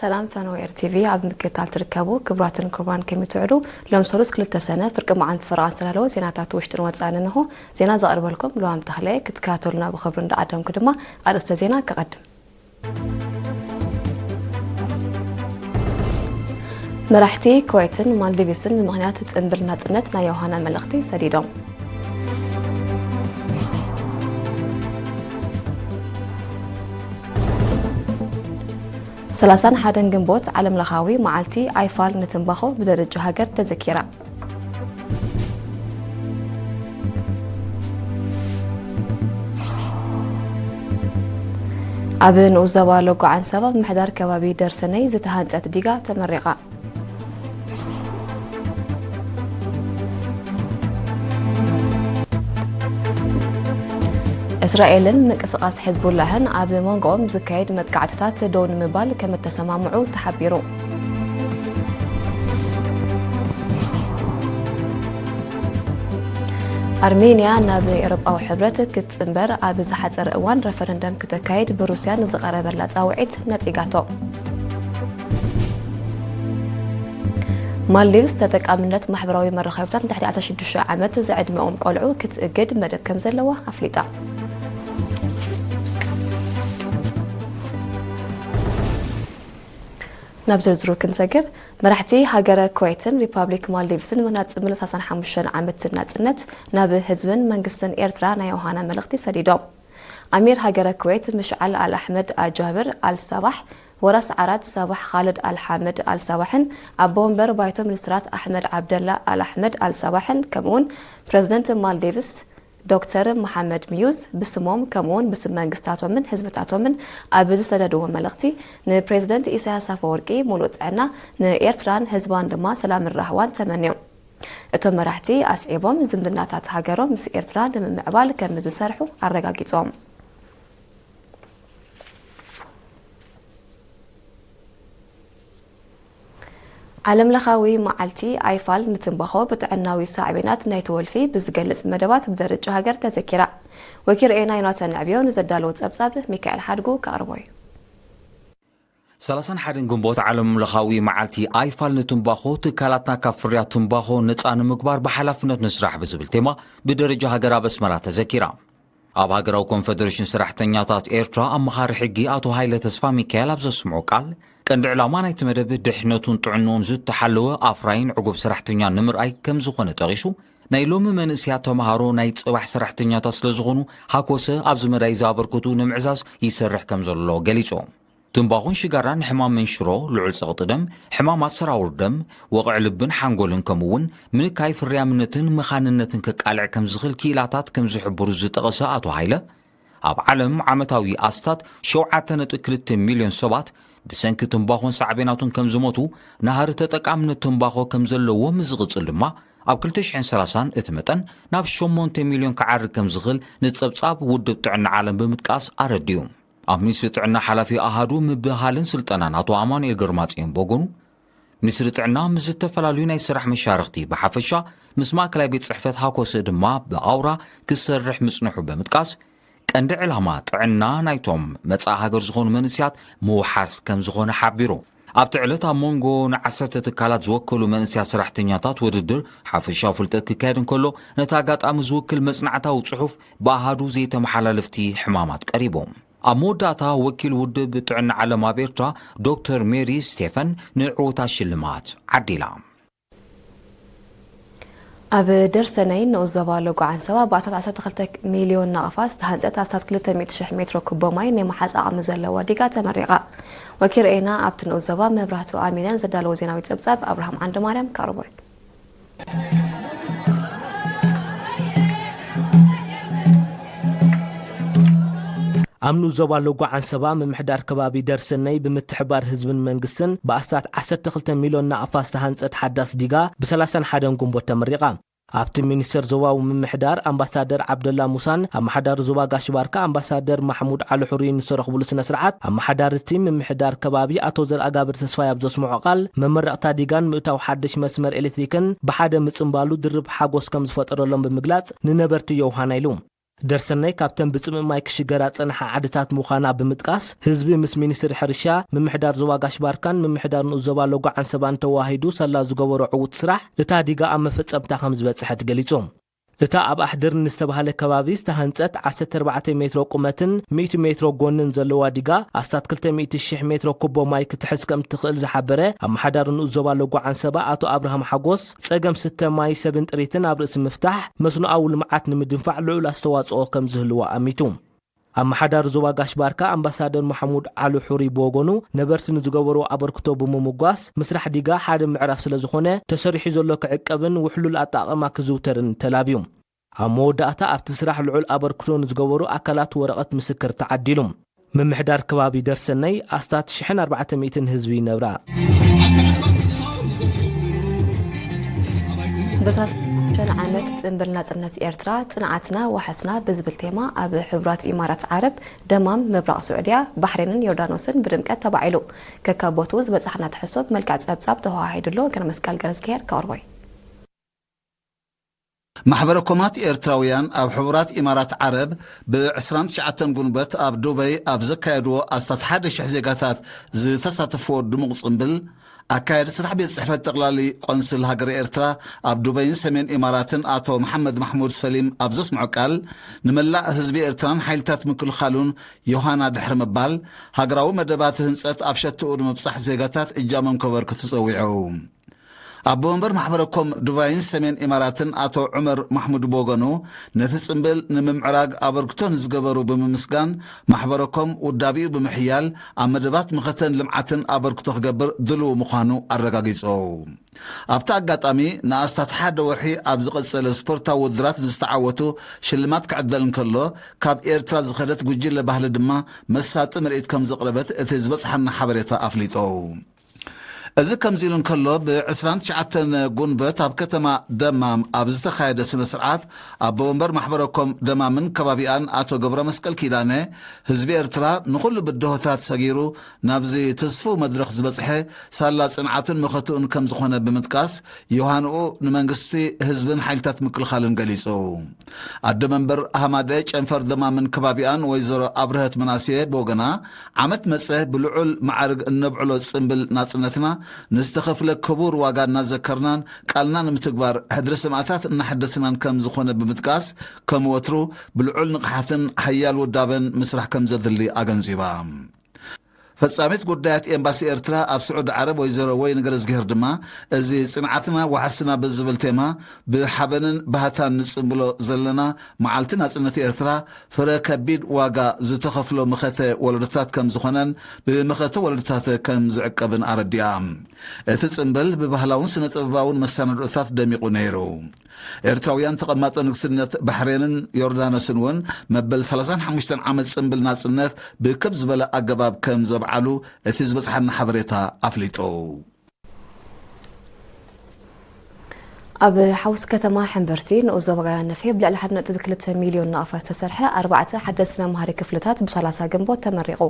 ሰላም ፈነወ ኤር ቲቪ ኣብ ምክትታል ትርከቡ ክቡራትን ክቡራን ከመይ ትውዕሉ? ሎም ሰሉስ ክልተ ሰነ ፍርቂ መዓልቲ ፈረቓ ዝተዳለወ ዜናታት ውሽጥን ወጻእን እንሆ። ዜና ዘቕርበልኩም ልዋም ተኽለ። ክትከታተሉና ብኽብሪ እንዳዓደምኩ ድማ ኣርእስተ ዜና ከቐድም። መራሕቲ ኩዌትን ማልዲቭስን ብምኽንያት ጽምብል ናጽነት ናይ ዮሃና መልእኽቲ ሰዲዶም። ሰላሳን ሓደን ግንቦት ዓለምለኻዊ መዓልቲ ኣይፋል ንትምባኾ ብደረጃ ሃገር ተዘኪራ። ኣብ ንኡስ ዞባ ሎጎ ዓንሰባ ብምሕዳር ከባቢ ደርሰነይ ዝተሃንጸት ዲጋ ተመሪቓ። እስራኤልን ምንቅስቓስ ሕዝቡላህን ኣብ መንጎኦም ዝካየድ መጥቃዕትታት ደው ንምባል ከም እተሰማምዑ ተሓቢሩ። ኣርሜንያ ናብ ኤውሮጳዊ ሕብረት ክትጽንበር ኣብ ዝሓጸረ እዋን ረፈረንደም ክተካይድ ብሩስያ ንዝቐረበላ ጻውዒት ነጺጋቶ። ማልዲቭስ ተጠቃምነት ማሕበራዊ መራኸብታት ንትሕቲ ዓሰርተ ሽዱሽተ ዓመት ዝዕድመኦም ቆልዑ ክትእግድ መደብ ከም ዘለዋ ኣፍሊጣ። ናብ ዝርዝሩ ክንሰግር፣ መራሕቲ ሃገረ ኩዌትን ሪፓብሊክ ማልዲቭስን ምኽንያት ጽምብል ሰላሳን ሓሙሽተን ዓመት ናጽነት ናብ ህዝብን መንግስትን ኤርትራ ናይ ዮሃና መልእኽቲ ሰዲዶም። ኣሚር ሃገረ ኩዌት ምሽዓል ኣል ኣሕመድ ኣጃብር ኣል ሳባሕ፣ ወራስ ዓራት ሳባሕ ኻልድ ኣል ሓመድ ኣል ሳባሕን ኣቦ ወንበር ባይቶ ሚኒስትራት ኣሕመድ ዓብደላ ኣል ኣሕመድ ኣል ሳባሕን ከምኡውን ፕረዚደንት ማልዲቭስ ዶክተር መሓመድ ሚዩዝ ብስሞም ከምኡውን ብስም መንግስታቶምን ህዝብታቶምን ኣብ ዝሰደድዎ መልእኽቲ፣ ንፕሬዚደንት ኢሳያስ ኣፈወርቂ ሙሉእ ጥዕና፣ ንኤርትራን ህዝባን ድማ ሰላምን ራህዋን ተመንዮም። እቶም መራሕቲ ኣስዒቦም ዝምድናታት ሃገሮም ምስ ኤርትራ ንምምዕባል ከም ዝሰርሑ ኣረጋጊጾም። ዓለምለኻዊ መዓልቲ ኣይፋል ንትምባኾ ብጥዕናዊ ሳዕቤናት ናይቲ ወልፊ ብዝገልጽ መደባት ብደረጃ ሃገር ተዘኪራ። ወኪል ርኤና ዮናታን ዕብዮ ንዘዳለዎ ጸብጻብ ሚካኤል ሓድጉ ከቕርቦ እዩ። ሰላሳን ሓደን ግንቦት ዓለምለኻዊ መዓልቲ ኣይፋል ንትምባኾ ትካላትና ካብ ፍርያት ትምባኾ ነጻ ንምግባር ብሓላፍነት ንስራሕ ብዝብል ቴማ ብደረጃ ሃገር ኣብ ኣስመራ ተዘኪራ። ኣብ ሃገራዊ ኮንፈደሬሽን ሰራሕተኛታት ኤርትራ ኣመኻሪ ሕጊ ኣቶ ሃይለ ተስፋ ሚካኤል ኣብ ዘስምዖ ቃል፣ ቀንዲ ዕላማ ናይቲ መደብ ድሕነቱን ጥዕንኡን ዝተሓለወ ኣፍራይን ዕጉብ ሰራሕተኛ ንምርኣይ ከም ዝኾነ ጠቒሱ፣ ናይ ሎሚ መንእሰያት ተምሃሮ ናይ ጽባሕ ሰራሕተኛታት ስለ ዝኾኑ፣ ሃኮሰ ኣብዚ መዳይ እዚ ኣበርክቱ ንምዕዛዝ ይሰርሕ ከም ዘሎ ገሊጹ። ትምባኾን ሽጋራን ሕማም መንሽሮ፣ ልዑል ጸቕጢ ደም፣ ሕማማት ሰራውር ደም፣ ወቕዒ ልብን ሓንጎልን ከምኡ እውን ምንካይ ፍርያምነትን መኻንነትን ከቃልዕ ከም ዝኽእል ክኢላታት ከም ዝሕብሩ ዝጠቐሰ ኣቶ ሃይለ፣ ኣብ ዓለም ዓመታዊ ኣስታት ሸውዓተ ነጥቢ ክልተ ሚልዮን ሰባት ብሰንኪ ትምባኾን ሳዕቤናቱን ከም ዝሞቱ፣ ናህሪ ተጠቃምነት ትምባኾ ከም ዘለዎ ምስ ዝቕጽል ድማ፣ ኣብ ክልተ ሽሕን ሰላሳን እቲ መጠን ናብ ሸሞንተ ሚልዮን ክዓርግ ከም ዝኽእል ንጸብጻብ ውድብ ጥዕና ዓለም ብምጥቃስ ኣረዲኡ። ኣብ ሚኒስትሪ ጥዕና ሓላፊ ኣሃዱ ምብህሃልን ስልጠናን ኣቶ ኣማኑኤል ገርማጽዮን ብወገኑ፣ ሚኒስትሪ ጥዕና ምስ ዝተፈላለዩ ናይ ስራሕ መሻርኽቲ ብሓፈሻ ምስ ማእከላይ ቤት ጽሕፈት ሃኮሰ ድማ ብኣውራ ክሰርሕ ምጽንሑ ብምጥቃስ፣ ቀንዲ ዕላማ ጥዕና ናይቶም መጻኢ ሃገር ዝኾኑ መንእሰያት ምውሓስ ከም ዝኾነ ሓቢሩ። ኣብቲ ዕለት ኣብ መንጎ ንዓሰርተ ትካላት ዝወከሉ መንእሰያት ሰራሕተኛታት ውድድር ሓፈሻዊ ፍልጠት ክካየድ እንከሎ፣ ነቲ ኣጋጣሚ ዝውክል መጽናዕታዊ ጽሑፍ ብኣሃዱ ዘይተመሓላለፍቲ ሕማማት ቀሪቡ። ኣብ መወዳእታ ወኪል ውድብ ጥዕና ዓለም ኣብ ኤርትራ ዶክተር ሜሪ ስቴፈን ንዕውታት ሽልማት ዓዲላ። ኣብ ደርሰነይ ንኡስ ዞባ ሎጎ ዓንሰባ ብኣስታት ዓሰርተ ክልተ ሚልዮን ናቕፋ ዝተሃንጸት ኣስታት ክልተ ሚእቲ ሽሕ ሜትሮ ኩቦ ማይ ናይ ምሓዝ ዓቕሚ ዘለዋ ዲጋ ተመሪቓ። ወኪል ርኤና ኣብቲ ንኡስ ዞባ መብራህቱ ኣሚነን ዘዳለዎ ዜናዊ ጸብጻብ ኣብርሃም ዓንደማርያም ከቕርቦ እዩ። ኣብ ንኡስ ዞባ ሎጎ ዓንሰባ ምምሕዳር ከባቢ ደርሰነይ ብምትሕባር ህዝብን መንግስትን ብኣስታት ዓሰርተ ክልተ ሚልዮን ናቕፋ ዝተሃንጸት ሓዳስ ዲጋ ብ ሰላሳን ሓደን ግንቦት ተመሪቓ። ኣብቲ ሚኒስተር ዞባዊ ምምሕዳር ኣምባሳደር ዓብደላ ሙሳን ኣመሓዳሪ ዞባ ጋሽ ባርካ ኣምባሳደር ማሕሙድ ዓሊ ሑሪን ዝተረኽብሉ ስነ ስርዓት ኣመሓዳሪ እቲ ምምሕዳር ከባቢ ኣቶ ዘርኣጋብር ተስፋይ ኣብ ዘስምዖ ቃል መመረቕታ ዲጋን ምእታው ሓድሽ መስመር ኤሌክትሪክን ብሓደ ምጽንባሉ ድርብ ሓጎስ ከም ዝፈጠረሎም ብምግላጽ ንነበርቲ ዮውሃና ኢሉ። ደርሰናይ ካብተን ብጽምእ ማይ ክሽገራ ጸንሓ ዓድታት ምዃና ብምጥቃስ፣ ህዝቢ ምስ ሚኒስትሪ ሕርሻ፣ ምምሕዳር ዞባ ጋሽ ባርካን ምምሕዳር ንኡስ ዞባ ሎጎ ዓንሰባን ተወሃሂዱ ሳላ ዝገበሮ ዕዉት ስራሕ፣ እታ ዲጋ ኣብ መፈጸምታ ከም ዝበጽሐት ገሊጹ። እታ ኣብ ኣሕድር ንዝተባህለ ከባቢ ዝተሃንጸት ዓሰርተ ኣርባዕተ ሜትሮ ቁመትን ሚእቲ ሜትሮ ጎንን ዘለዋ ዲጋ፣ ኣስታት ክልተ ሚእቲ ሺሕ ሜትሮ ኩቦ ማይ ክትሕዝ ከም እትኽእል ዝሓበረ ኣመሓዳሪ ንኡስ ዞባ ሎጎ ዓንሰባ ኣቶ ኣብርሃም ሓጎስ፣ ጸገም ስተ ማይ ሰብን ጥሪትን ኣብ ርእሲ ምፍታሕ፣ መስኖኣዊ ልምዓት ንምድንፋዕ ልዑል ኣስተዋጽኦ ከም ዝህልዎ ኣሚቱ። ኣመሓዳሪ ዞባ ጋሽ ባርካ ኣምባሳደር መሓሙድ ዓሊ ሑሪ ብወገኑ፣ ነበርቲ ንዝገበርዎ ኣበርክቶ ብምምጓስ፣ ምስራሕ ዲጋ ሓደ ምዕራፍ ስለ ዝኾነ፣ ተሰሪሑ ዘሎ ክዕቀብን ውሕሉል ኣጠቓቕማ ክዝውተርን ተላብዩ። ኣብ መወዳእታ፣ ኣብቲ ስራሕ ልዑል ኣበርክቶ ንዝገበሩ ኣካላት ወረቐት ምስክር ተዓዲሉ። ምምሕዳር ከባቢ ደርሰነይ ኣስታት ሽሕን ኣርባዕተ ሚእትን ህዝቢ ይነብራ። ብስራስን ዓመት ጽንብል ናጽነት ኤርትራ፣ ጽንዓትና ዋሕስና ብዝብል ቴማ፣ ኣብ ሕቡራት ኢማራት ዓረብ፣ ደማም፣ ምብራቕ ስዑድያ፣ ባሕሬንን ዮርዳኖስን ብድምቀት ተባዒሉ። ከካብ ቦትኡ ዝበጻሕና ትሕዝቶ ብመልክዕ ጸብጻብ ተወሃሂዱሎ። ገረመስቀል ገረዝግሄር ከቕርቦ እዩ። ማሕበረ ኮማት ኤርትራውያን ኣብ ሕቡራት ኢማራት ዓረብ ብ ዕስራን ትሽዓተን ጉንበት ኣብ ዱበይ ኣብ ዘካየድዎ ኣስታት ሓደ ሽሕ ዜጋታት ዝተሳተፍዎ ድሙቕ ጽምብል፣ ኣካያዲ ስራሕ ቤት ጽሕፈት ጠቕላሊ ቆንስል ሃገረ ኤርትራ ኣብ ዱበይን ሰሜን ኢማራትን ኣቶ መሓመድ ማሕሙድ ሰሊም ኣብ ዘስምዖ ቃል፣ ንመላእ ህዝቢ ኤርትራን ሓይልታት ምክልኻሉን ዮሃና ድሕሪ ምባል፣ ሃገራዊ መደባት ህንጸት ኣብ ሸትኡ ንምብጻሕ ዜጋታት እጃሞም ከበርክቱ ጸዊዑ። ኣቦ ወንበር ማሕበረ ኮም ዱባይን ሰሜን ኢማራትን ኣቶ ዑመር ማሕሙድ ብወገኑ፣ ነቲ ጽምብል ንምምዕራግ ኣበርክቶ ንዝገበሩ ብምምስጋን፣ ማሕበረ ኮም ውዳቤኡ ብምሕያል፣ ኣብ መደባት መኸተን ልምዓትን ኣበርክቶ ክገብር ድሉው ምዃኑ ኣረጋጊጹ። ኣብቲ ኣጋጣሚ፣ ንኣስታት ሓደ ወርሒ ኣብ ዝቐጸለ ስፖርታዊ ውድድራት ንዝተዓወቱ ሽልማት ክዕደል እንከሎ፣ ካብ ኤርትራ ዝኸደት ጉጅለ ባህሊ ድማ መሳጢ ምርኢት ከም ዘቕረበት እቲ ዝበጽሓና ሓበሬታ ኣፍሊጡ። እዚ ከምዚ ኢሉ እንከሎ፣ ብ ዕስራን ትሽዓተን ጉንበት ኣብ ከተማ ደማም ኣብ ዝተኻየደ ስነ ስርዓት፣ ኣቦ ወንበር ማሕበረ ኮም ደማምን ከባቢኣን ኣቶ ገብረ መስቀል ኪዳነ፣ ህዝቢ ኤርትራ ንኹሉ ብድሆታት ሰጊሩ ናብዚ ትስፉው መድረኽ ዝበጽሐ፣ ሳላ ጽንዓቱን መኸትኡን ከም ዝኾነ ብምጥቃስ፣ ዮሃንኡ ንመንግስቲ፣ ህዝብን ሓይልታት ምክልኻልን ገሊጹ። ኣደ መንበር ሃማደ ጨንፈር ደማምን ከባቢኣን ወይዘሮ ኣብርሀት ምናሴ ብወገና፣ ዓመት መጸ ብልዑል ማዕርግ እነብዕሎ ጽምብል ናጽነትና፣ ንዝተኸፍለ ክቡር ዋጋ እናዘከርናን ቃልና ንምትግባር ሕድሪ ሰማእታት እናሐደስናን ከም ዝኾነ ብምጥቃስ፣ ከም ወትሩ ብልዑል ንቕሓትን ሓያል ውዳበን ምስራሕ ከም ዘድሊ ኣገንዚባ። ፈጻሚት ጉዳያት ኤምባሲ ኤርትራ ኣብ ስዑዲ ዓረብ ወይዘሮ ወይኒ ገረዝግሄር ድማ፣ እዚ ጽንዓትና ዋሕስና ብዝብል ቴማ፣ ብሓበንን ባህታን ንጽምብሎ ዘለና መዓልቲ ናጽነት ኤርትራ፣ ፍረ ከቢድ ዋጋ ዝተኸፍሎ መኸተ ወለዶታት ከም ዝኾነን፣ ብመኸተ ወለዶታት ከም ዝዕቀብን ኣረዲኣ። እቲ ጽምብል ብባህላውን ስነ-ጥበባውን መሰናድኦታት ደሚቑ ነይሩ። ኤርትራውያን ተቐማጦ ንግስነት ባሕሬንን ዮርዳኖስን እውን መበል ሰላሳን ሓሙሽተን ዓመት ጽምብል ናጽነት ብክብ ዝበለ ኣገባብ ከም ዘብዓሉ እቲ ዝበጽሓና ሓበሬታ ኣፍሊጡ። ኣብ ሓውሲ ከተማ ሕምብርቲ ንኡስ ዞባ ጋላ ነፍሒ ብልዕሊ ሓደ ነጥቢ ክልተ ሚልዮን ናቕፋ ዝተሰርሐ ኣርባዕተ ሓደስቲ መምሃሪ ክፍልታት ብሰላሳ ግንቦት ተመሪቑ።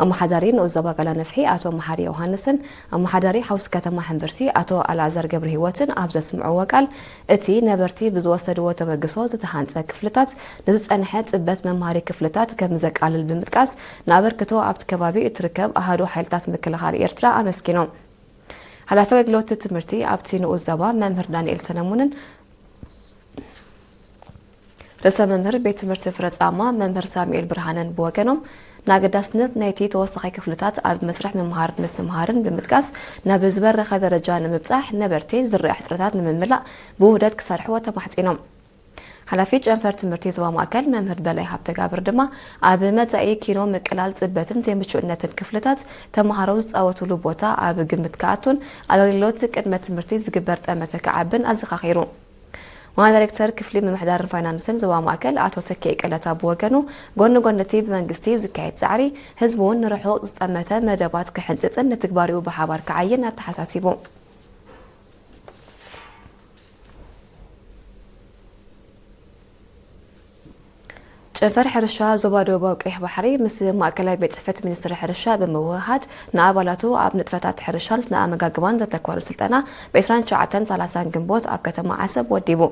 ኣመሓዳሪ ንኡስ ዞባ ጋላ ነፍሒ ኣቶ መሓሪ ዮሃንስን ኣመሓዳሪ ሓውሲ ከተማ ሕምብርቲ ኣቶ ኣልኣዛር ገብረሂወትን ኣብ ዘስምዕዎ ቃል፣ እቲ ነበርቲ ብዝወሰድዎ ተበግሶ ዝተሃንጸ ክፍልታት ንዝጸንሐ ጽበት መምሃሪ ክፍልታት ከም ዘቃልል ብምጥቃስ፣ ንኣበርክቶ ኣብቲ ከባቢ እትርከብ ኣሃዱ ሓይልታት ምክልኻል ኤርትራ ኣመስጊኖም። ሓላፊ ኣገልግሎት ትምህርቲ ኣብቲ ንኡስ ዞባ መምህር ዳንኤል ሰለሙንን ርእሰ መምህር ቤት ትምህርቲ ፍረ ጻማ መምህር ሳሙኤል ብርሃነን ብወገኖም፣ ንኣገዳስነት ናይቲ ተወሳኺ ክፍልታት ኣብ መስርሕ ምምሃር ምስትምሃርን ብምጥቃስ፣ ናብ ዝበረኸ ደረጃ ንምብጻሕ ነበርቲ ዝረአ ሕጽረታት ንምምላእ ብውህደት ክሰርሕዎ ተማሕጺኖም። ሓላፊ ጨንፈር ትምህርቲ ዞባ ማእከል መምህር በላይ ሃብተጋብር ድማ፣ ኣብ መጻኢ ኪኖ ምቅላል ጽበትን ዘይምቹእነትን ክፍልታት ተመሃሮ ዝጻወቱሉ ቦታ ኣብ ግምት ክኣቱን ኣብ ኣገልግሎት ቅድመ ትምህርቲ ዝግበር ጠመተ ክዓብን ኣዘኻኺሩ። ዋና ዳይሬክተር ክፍሊ ምምሕዳርን ፋይናንስን ዞባ ማእከል ኣቶ ተኪኤ ቀለታ ብወገኑ፣ ጎኒ ጎኒ እቲ ብመንግስቲ ዝካየድ ጻዕሪ፣ ህዝቢ እውን ንርሑቕ ዝጠመተ መደባት ክሕንጽጽን ንትግባሬኡ ብሓባር ክዓይን ኣተሓሳሲቡ። ጨንፈር ሕርሻ ዞባ ደቡባዊ ቀይሕ ባሕሪ ምስ ማእከላይ ቤት ጽሕፈት ሚኒስትሪ ሕርሻ ብምውህሃድ ንኣባላቱ ኣብ ንጥፈታት ሕርሻን ስነ ኣመጋግባን ዘተኮረ ስልጠና ብ ዕስራን ትሽዓተን ሰላሳን ግንቦት ኣብ ከተማ ዓሰብ ወዲቡ።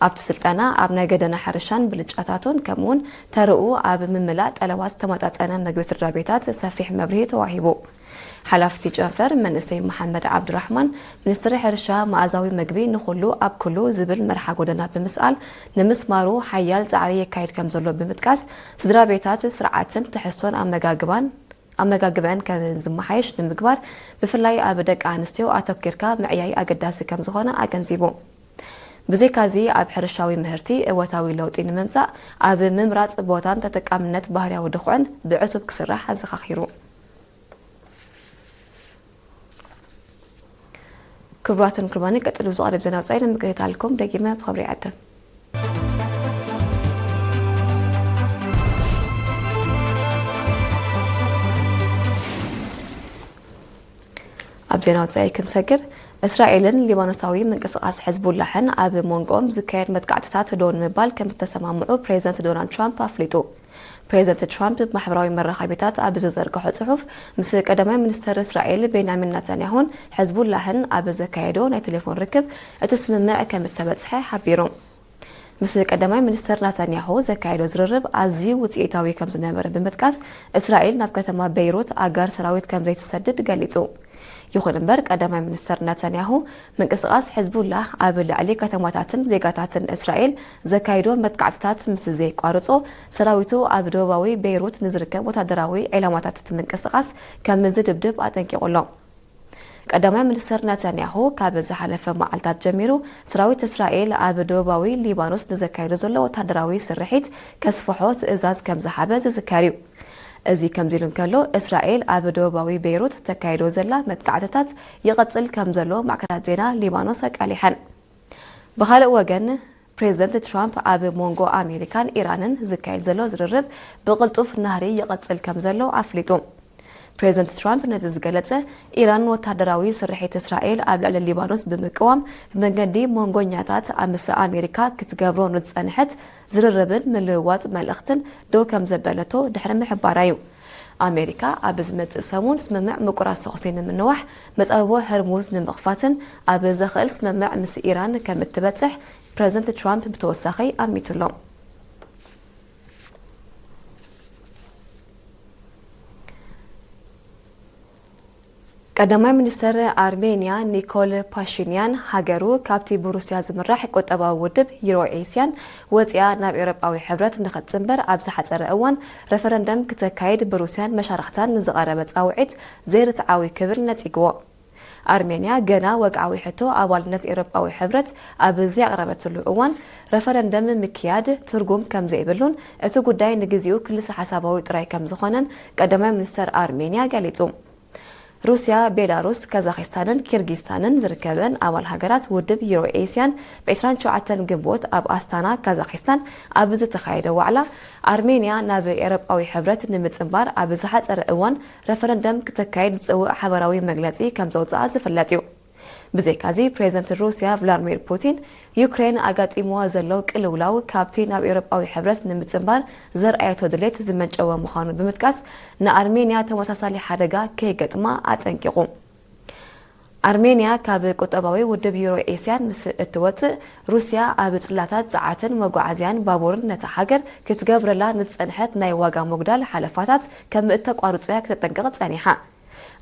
ኣብቲ ስልጠና ኣብ ናይ ገደና ሕርሻን ብልጫታቱን ከምኡውን ተርኡ ኣብ ምምላእ ጠለባት ዝተመጣጠነ መግቢ ስድራ ቤታት ሰፊሕ መብርሂ ተዋሂቡ። ሓላፍቲ ጨንፈር መንእሰይ መሓመድ ዓብዱራሕማን፣ ሚኒስትሪ ሕርሻ መኣዛዊ መግቢ ንኹሉ ኣብ ኩሉ ዝብል መርሓ ጎደና ብምስኣል ንምስማሩ ሓያል ጻዕሪ የካይድ ከም ዘሎ ብምጥቃስ፣ ስድራ ቤታት ስርዓትን ትሕዝቶን ኣመጋግባን ኣመጋግበን ከም ዝመሓየሽ ንምግባር ብፍላይ ኣብ ደቂ ኣንስትዮ ኣተኪርካ ምዕያይ ኣገዳሲ ከም ዝኾነ ኣገንዚቡ። ብዘይካዚ ኣብ ሕርሻዊ ምህርቲ እወታዊ ለውጢ ንምምጻእ ኣብ ምምራጽ ቦታን ተጠቃምነት ባህርያዊ ድኹዕን ብዕቱብ ክስራሕ ኣዘኻኺሩ። ክቡራትን ክቡራን፣ ቀጥሉ ዝቐርብ ዜና ወጻኢ ንምክትታልኩም ደጊመ ብኽብሪ ይዕድም። ኣብ ዜና ወጻኢ ክንሰግር፣ እስራኤልን ሊባኖሳዊ ምንቅስቓስ ሕዝቡላሕን ኣብ መንጎኦም ዝካየድ መጥቃዕትታት ደው ንምባል ከም እተሰማምዑ ፕሬዚደንት ዶናልድ ትራምፕ ኣፍሊጡ። ፕሬዚደንት ትራምፕ ብማሕበራዊ መራኸቢታት ኣብ ዝዘርግሖ ጽሑፍ፣ ምስ ቀዳማይ ሚኒስተር እስራኤል ቤንያሚን ናታንያሁን ሕዝቡላህን ኣብ ዘካየዶ ናይ ቴሌፎን ርክብ እቲ ስምምዕ ከም እተበጽሐ ሓቢሩ። ምስ ቀዳማይ ሚኒስተር ናታንያሁ ዘካየዶ ዝርርብ ኣዝዩ ውጽኢታዊ ከም ዝነበረ ብምጥቃስ፣ እስራኤል ናብ ከተማ በይሩት ኣጋር ሰራዊት ከም ዘይትሰድድ ገሊጹ። ይኹን እምበር፣ ቀዳማይ ሚኒስተር ናታንያሁ፣ ምንቅስቓስ ሕዝቡላህ ኣብ ልዕሊ ከተማታትን ዜጋታትን እስራኤል ዘካይዶ መጥቃዕትታት ምስ ዘየቋርጾ፣ ሰራዊቱ ኣብ ደቡባዊ በይሩት ንዝርከብ ወታደራዊ ዒላማታት እቲ ምንቅስቓስ ከም ዝድብድብ ኣጠንቂቑ ኣሎ። ቀዳማይ ሚኒስተር ናታንያሁ፣ ካብ ዝሓለፈ መዓልታት ጀሚሩ ሰራዊት እስራኤል ኣብ ደቡባዊ ሊባኖስ ንዘካይዶ ዘሎ ወታደራዊ ስርሒት ከስፍሖ ትእዛዝ ከም ዝሃበ ዝዝከር እዩ። እዚ ከምዚ ኢሉ እንከሎ፣ እስራኤል ኣብ ደቡባዊ ቤይሩት ተካይዶ ዘላ መጥቃዕትታት ይቐጽል ከም ዘሎ ማዕከናት ዜና ሊባኖስ ኣቃሊሐን። ብኻልእ ወገን፣ ፕሬዚደንት ትራምፕ ኣብ መንጎ ኣሜሪካን ኢራንን ዝካየድ ዘሎ ዝርርብ ብቕልጡፍ ናህሪ ይቐጽል ከም ዘሎ ኣፍሊጡ። ፕሬዚደንት ትራምፕ ነዚ ዝገለጸ፣ ኢራን ወታደራዊ ስርሒት እስራኤል ኣብ ልዕሊ ሊባኖስ ብምቅዋም፣ ብመንገዲ መንጎኛታት ምስ ኣሜሪካ ክትገብሮ ንዝጸንሐት ዝርርብን ምልውዋጥ መልእኽትን ደው ከም ዘበለቶ ድሕሪ ምሕባራ እዩ። ኣሜሪካ ኣብ ዝመጽእ ሰሙን ስምምዕ ምቁራስ ተኹሲ ንምንዋሕ፣ መጻብቦ ሆርሙዝ ንምኽፋትን ኣብ ዘኽእል ስምምዕ ምስ ኢራን ከም እትበጽሕ ፕሬዚደንት ትራምፕ ብተወሳኺ ኣሚቱ ኣሎ። ቀዳማይ ሚኒስተር ኣርሜንያ ኒኮል ፓሽንያን፣ ሃገሩ ካብቲ ብሩስያ ዝምራሕ ቁጠባዊ ውድብ ዩሮ ኤስያን ወጺኣ ናብ ኤውሮጳዊ ሕብረት ንኽትጽንበር ኣብ ዝሓጸረ እዋን ረፈረንደም ክተካይድ ብሩስያን መሻርኽታን ንዝቐረበ ጻውዒት ዘይርትዓዊ ክብል ነጺግዎ። ኣርሜንያ ገና ወግዓዊ ሕቶ ኣባልነት ኤውሮጳዊ ሕብረት ኣብ ዘየቕረበትሉ እዋን፣ ረፈረንደም ምክያድ ትርጉም ከም ዘይብሉን እቲ ጉዳይ ንግዜኡ ክልሰ ሓሳባዊ ጥራይ ከም ዝኾነን ቀዳማይ ሚኒስተር ኣርሜንያ ገሊጹ። ሩስያ፣ ቤላሩስ፣ ካዛኺስታንን ኪርጊስታንን ዝርከበን ኣባል ሃገራት ውድብ ዩሮ ኤስያን፣ ብ ዕስራን ትሽዓተን ግንቦት ኣብ ኣስታና፣ ካዛኺስታን፣ ኣብ ዝተኻየደ ዋዕላ፣ ኣርሜንያ ናብ ኤውሮጳዊ ሕብረት ንምጽንባር ኣብ ዝሓጸረ እዋን ረፈረንደም ክተካይድ ዝጽውዕ ሓበራዊ መግለጺ ከም ዘውጽኣ ዝፍለጥ እዩ። ብዘይካዚ፣ ፕሬዚደንት ሩስያ ቭላድሚር ፑቲን፣ ዩክሬን ኣጋጢምዋ ዘሎ ቅልውላው ካብቲ ናብ ኤውሮጳዊ ሕብረት ንምጽንባር ዘርኣየቶ ድሌት ዝመንጨወ ምዃኑ ብምጥቃስ፣ ንኣርሜንያ ተመሳሳሊ ሓደጋ ከይገጥማ ኣጠንቂቑ። ኣርሜንያ ካብ ቁጠባዊ ውድብ ዩሮ ኤስያን ምስ እትወጽእ፣ ሩስያ ኣብ ጽላታት ጸዓትን መጓዓዝያን ባቡርን ነታ ሃገር ክትገብረላ ንዝጸንሐት ናይ ዋጋ ምጉዳል ሓለፋታት ከም እተቋርጾ እያ ክተጠንቅቕ ጸኒሓ።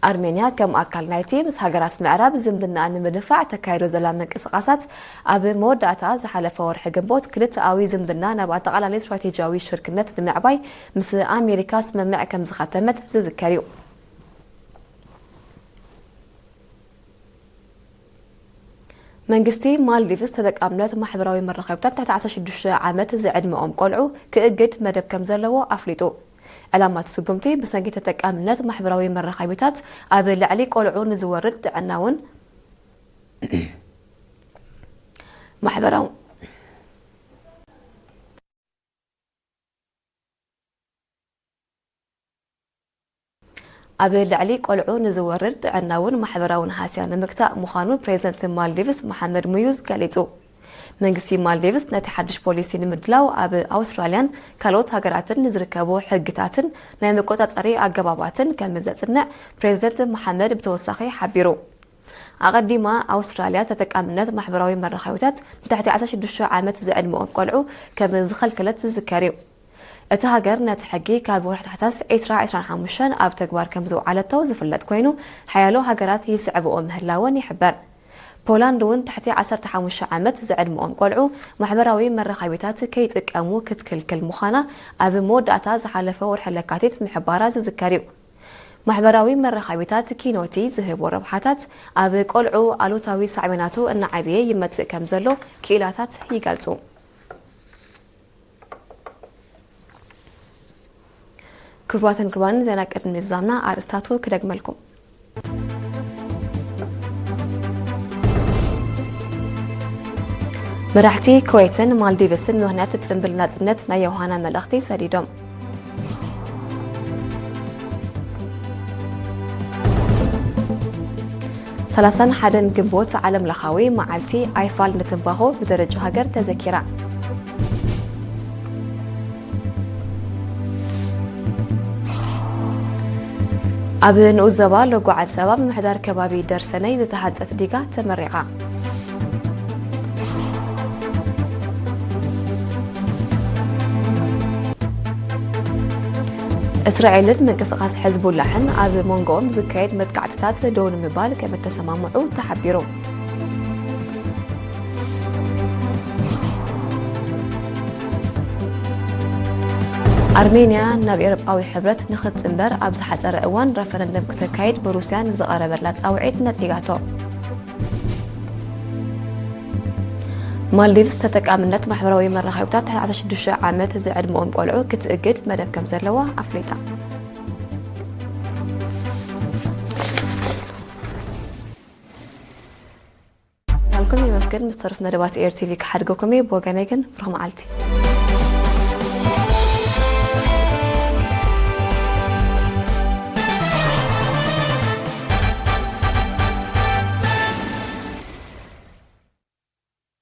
ኣርሜንያ ከም ኣካል ናይቲ ምስ ሃገራት ምዕራብ ዝምድናኣ ንምድንፋዕ ተካይዶ ዘላ ምንቅስቓሳት፣ ኣብ መወዳእታ ዝሓለፈ ወርሒ ግንቦት ክልተኣዊ ዝምድና ናብ ኣጠቓላሊ ስትራቴጂያዊ ሽርክነት ንምዕባይ ምስ ኣሜሪካ ስምምዕ ከም ዝኸተመት ዝዝከር እዩ። መንግስቲ ማልዲቭስ ተጠቃምነት ማሕበራዊ መራኸብታት ትሕቲ ዓሰርተ ሽዱሽተ ዓመት ዝዕድመኦም ቆልዑ ክእግድ መደብ ከም ዘለዎ ኣፍሊጡ። ዕላማ እቲ ስጉምቲ፣ ብሰንኪ ተጠቃምነት ማሕበራዊ መራኸቢታት ኣብ ልዕሊ ቆልዑ ንዝወርድ ጥዕናውን ማሕበራዊ ኣብ ልዕሊ ቆልዑ ንዝወርድ ጥዕናውን ማሕበራውን ሃስያ ንምግታእ ምዃኑ ፕሬዚደንት ማልዲቭስ መሓመድ ሙዩዝ ገሊጹ። መንግስቲ ማልዲቭስ ነቲ ሓድሽ ፖሊሲ ንምድላው ኣብ ኣውስትራልያን ካልኦት ሃገራትን ንዝርከቡ ሕግታትን ናይ መቆጻጸሪ ኣገባባትን ከም ዘጽንዕ ፕሬዚደንት መሓመድ ብተወሳኺ ሓቢሩ። ኣቐዲማ ኣውስትራልያ ተጠቃምነት ማሕበራዊ መራኸቢታት ንትሕቲ ዓሰርተ ሽዱሽተ ዓመት ዝዕድመኦም ቆልዑ ከም ዝኸልከለት ዝዝከር እዩ። እታ ሃገር ነቲ ሕጊ ካብ ወርሒ ታሕሳስ ዕስራ ዕስራን ሓሙሽተን ኣብ ተግባር ከም ዘውዓለቶ ዝፍለጥ ኮይኑ፣ ሓያሎ ሃገራት ይስዕብኦ ምህላወን ይሕበር። ፖላንድ እውን ትሕቲ ዓሰርተ ሓሙሽተ ዓመት ዝዕድመኦም ቆልዑ ማሕበራዊ መራኸቢታት ከይጥቀሙ ክትክልክል ምዃና ኣብ መወዳእታ ዝሓለፈ ወርሒ ለካቲት ምሕባራ ዝዝከር እዩ። ማሕበራዊ መራኸቢታት ኪኖቲ ዝህቦ ረብሓታት ኣብ ቆልዑ ኣሉታዊ ሳዕቤናቱ እናዓበየ ይመጽእ ከም ዘሎ ክኢላታት ይገልጹ። ክቡራትን ክቡራንን፣ ዜና ቅድሚ ምዝዛምና ኣርእስታቱ ክደግመልኩም። መራሕቲ ኩዌትን ማልዲቭስን ምኽንያት ጽምብል ናጽነት ናይ ዮሃና መልእኽቲ ሰዲዶም። ሰላሳን ሓደን ግንቦት ዓለም ለኻዊ መዓልቲ ኣይፋል ንትንባኾ ብደረጃ ሃገር ተዘኪራ። ኣብ ንኡስ ዞባ ሎጎ ዓጸባ ምምሕዳር ከባቢ ደርሰነይ ዝተሃንጸት ዲጋ ተመሪቓ። እስራኤልን ምንቅስቓስ ሕዝቡላሕን ኣብ መንጎኦም ዝካየድ መጥቃዕትታት ደው ንምባል ከም እተሰማምዑ ተሓቢሩ። ኣርሜንያ ናብ ኤውሮጳዊ ሕብረት ንኽትጽንበር ኣብ ዝሓጸረ እዋን ረፈረንደም ክተካይድ ብሩስያ ንዝቐረበላ ጻውዒት ነጺጋቶ። ማልዲቭስ ተጠቃምነት ማሕበራዊ መራኸቢታት ትሕቲ ዓሰርተ ሽዱሽተ ዓመት ዝዕድመኦም ቆልዑ ክትእግድ መደብ ከም ዘለዋ ኣፍሊጣ። ካልኩም የመስገን። ምስ ተረፍ መደባት ኤር ቲቪ ክሓድገኩም እየ። ብወገነይ ግን ብሩኽ መዓልቲ።